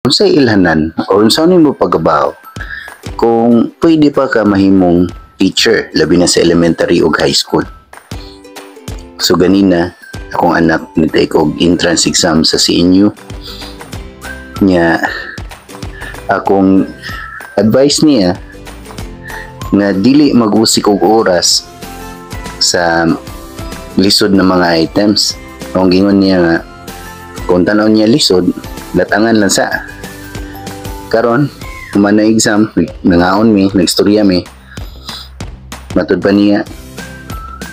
Unsay ilhanan or unsa nimo pagkabaw kung pwede pa ka mahimong teacher, labi na sa elementary ug high school? So ganina, akong anak ni-take og entrance exam sa CNU nya. Akong advice niya nga dili mag-usik og oras sa lisod na mga items. Ang gingon niya nga kung tan-aw niya lisod, latangan lang sa. Karon human na exam, nangaon mi, nagstorya mi. Matud pa niya,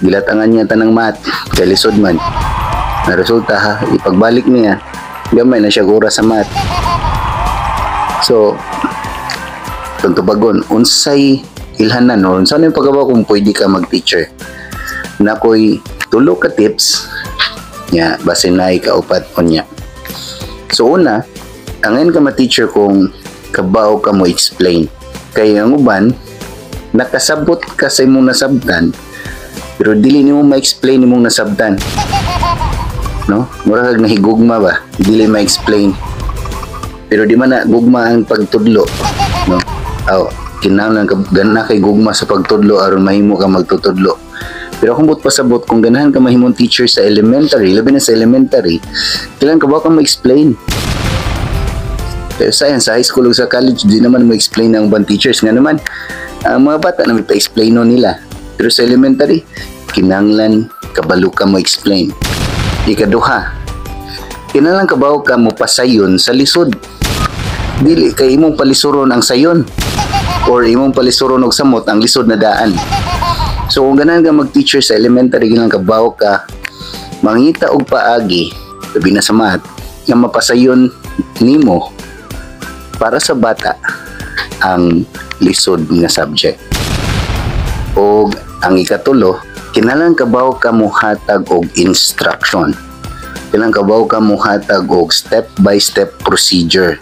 gilatangan niya tanang math kay lisod man na. Resulta ha, ipagbalik niya, gamay na siya oras sa math. So kung tubagon unsay ilhanan or unsa yung paggawa kung pwede ka mag-teacher, nakoy tulo ka tips nya, basin na ikaupat unya. So una, angayan ka ma-teacher kung kabaw ka mo explain, kay ang uban nakasabot ka sa imong nasabtan pero dili nimo ma-explain imong nasabtan, no? Mura kag nahigugma ba, dili ma-explain. Pero di man na gugma ang pagtudlo, no? Aw, kinahanglan ka gana kay gugma sa pagtudlo aron mahimo ka magtutudlo. Pero kung buot pasabot, kung ganahan ka mahimong teacher sa elementary, labi na sa elementary, kailangan ka ba ka ma-explain. Pero sayan, sa high school o sa college, di naman mo explain ang ubang teachers. Nga naman, ang mga bata na may pa-explain no nila. Pero sa elementary, kinahanglan kabalo ka mo explain. Ikaduha, kinahanglan kabaw ka mo pasayon sa lisod. Dili kay imong palisuron ang sayon or imong palisuron og samot ang lisod na daan. So kung ganahan ka mag-teacher sa elementary, kinahanglan kabaw ka mangita og paagi, labi na sa math, nga mapasayon nimo para sa bata ang lisod nga subject. O ang ikatulo, kinahanglan kabaw ka muhatag og instruction. Kinahanglan kabaw ka muhatag og step by step procedure.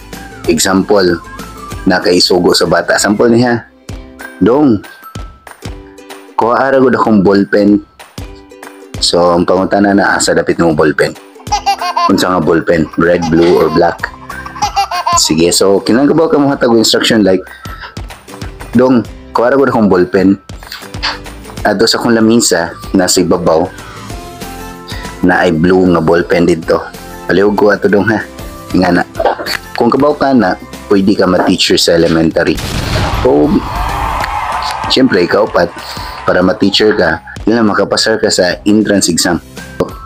Example, nakaisugo sa bata. Sample niya, "Dong, kuha ara gud akong ballpen." So, ang pangutana na, "Asa dapit mo ballpen? Unsa nga ballpen? Red, blue, or black?" Sige, so kinahanglan ka ba ka muhatag og instruction like, "Dong, kuha ra gud akong ballpen. Ato sa akong lamisa, nasa ibabaw, na ay blue nga ballpen dito. Palihog ko ato, dong, ha." Nga na. Kung kabaw ka na, pwede ka ma-teacher sa elementary. O, siyempre, ikaw pat, para ma-teacher ka, kailangan makapasar ka sa entrance exam.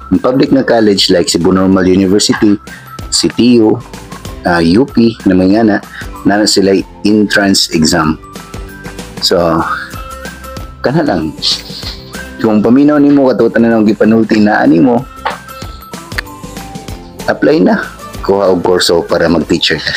Ang public na college like Cebu Normal University, CTU, UP, na may nga na, na sila entrance exam. So, kana lang. Kung paminaw nimo katutan na nang gipanulti na ani mo, apply na. Kuha og kurso para mag-teacher ka.